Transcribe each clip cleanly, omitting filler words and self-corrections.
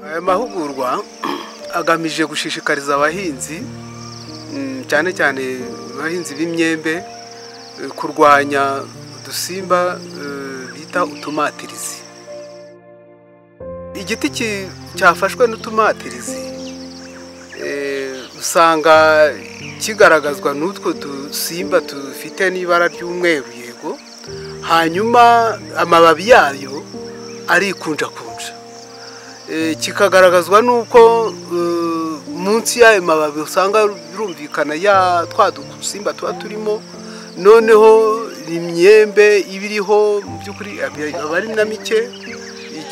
Aya mahugurwa agamije gushishikariza abahinzi, cyane cyane abahinzi b'imyembe, kurwanya udusimba bita utumatirizi. Igiti cyafashwe n'utumatirizi usanga kigaragazwa n'utwo dusimba dufite n'ibara ry'umweru, yego, hanyuma amababi yayo arikunjakunja, kikagaragazwa n'uko munsi y'ayo mababi usanga birumvikana ya twa dusimba tuba turimo. Noneho imyembe iba iriho mu by'ukuri aba ari na mike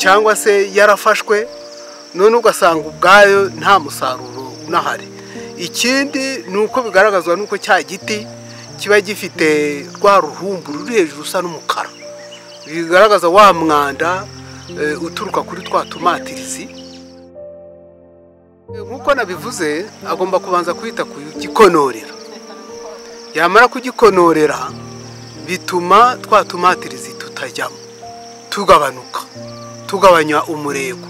cyangwa se yarafashwe, none ugasanga ubwayo nta musaruro unahari. Ikindi ni uko bigaragazwa n'uko cya giti kiba gifite rwa ruhumbu ruri hejuru rusa n'umukara, bigaragaza wa mwanda uturuka kuri twa tumatirizi. Nk'uko nabivuze, agomba kubanza kwita kugikonorera. Yamara kugikonorera bituma twa tumatirizi tutajyamo, tugabanuka, tugabanya umurego.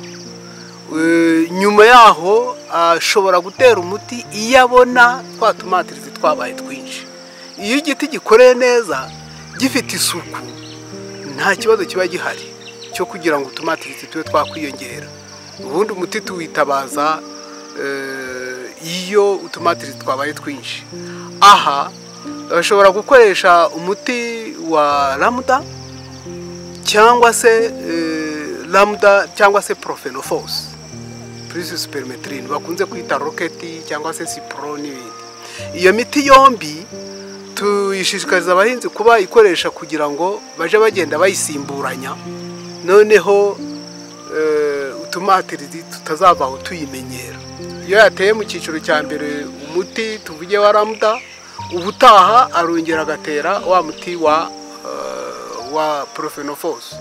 Nyuma yaho ashobora gutera umuti iyo abona twa tumatirizi twabaye twinshi. Iyo igiti gikoreye neza, gifite isuku, nta kibazo kiba gihari cyo kugira ngo utumatirizi tube twakwiyongera. Ubundi umuti tuwitabaza iyo utumatirizi twabaye twinshi. Aha bashobora gukoresha umuti wa Lambda cyangwa se Lambda cyangwa se Profenofos plus supermetrine, bakunze kwita Rocket cyangwa se Cipro n'ibindi. Iyo miti yombi tuyishishikariza abahinzi kuba ikoresha kugira ngo baje bagenda bayisimburanya, noneho utumatirizi tutazavaho tuyimenyera. Iyo yateye mu cyiciro cya mbere umuti tuvuge wa Lambda, ubutaha arongera agatera wa muti wa Profenofos.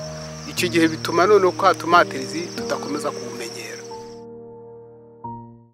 Icyo gihe bituma noneho kwa tumatirizi tudakomeza kuwumenyera.